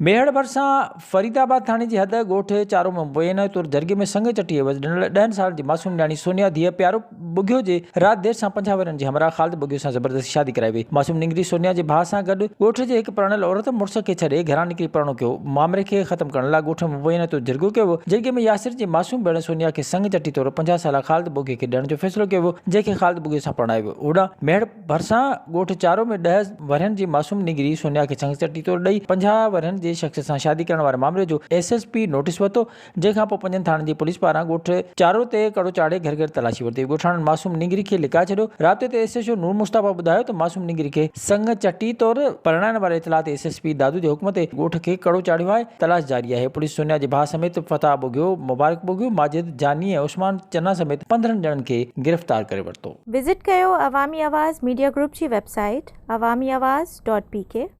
ميهڙ ڀرسان فريد آباد ٿاڻي جي حد ڳوٺ چارو ۾ مبينا طور جرڳي ۾ سڱ چٽي عيوض ڏنل ڏهن سالن جي معصوم نياڻي سونيا ڌيء پيارو ٻگهيو جي رات دير سان 50 ورهين جي همراهه خالد ٻگهيو سان زبردستي شادي ڪرائي وئي. معصوم نينگري سونيا جي ڀاء سان گڏ ڳوٺ جي هڪ پرڻيل عورت مڙس کي ڇڏي گهران نڪري پرڻو ڪيو. مامري کي ختم ڪرڻ لاء ڳوٺ ۾ مبينا طور جرڳو ڪيو ويو. جرڳي ۾ ياسر جي معصوم ڀيڻ سونيا کي سڱ چٽي طور 50 سالا خالد ٻگهيي کي ڏيڻ جو فيصلو ڪيو ويو جنهن کي خالد ٻگهيو سان پرڻايو ويو. هوڏانهن ميهڙ ڀرسان ڳوٺ چارو ۾ ڏهه ورهين جي معصوم نينگري سونيا کي سڱ چٽي طور ڏئي 50 ورهين جي شخص سان شادي ڪرڻ واري مامري جو ايس ايس پي نوٽيس ورتو جنهن کانپوء پنجن ٿاڻن جي پوليس پاران ڳوٺ چارو تي ڪڙو چاڙهي گهر گهر تلاشي ورتي ڳوٺاڻن معصوم نينگري کي لڪائي ڇڏيو رابطي تي ايس ايڇ او نور مصطفيٰ ٻڌايو ته معصوم نينگري کي سڱ چٽي طور پرڻائڻ واري اطلاع تي ايس ايس پي دادو جي حڪم تي ڳوٺ کي ڪڙو چاڙهيو آهي تلاش جاري آهي پوليس سونيا جي ڀاء سميت فتاح ٻگهيو مبارڪ ٻگهيو ماجد جاني ۽ عثمان چنا سميت 15 ڄڻن کي گرفتار ڪري ورتو. وزٽ ڪيو عوامي آواز ميڊيا گروپ جي website Awami Awaz dot P K.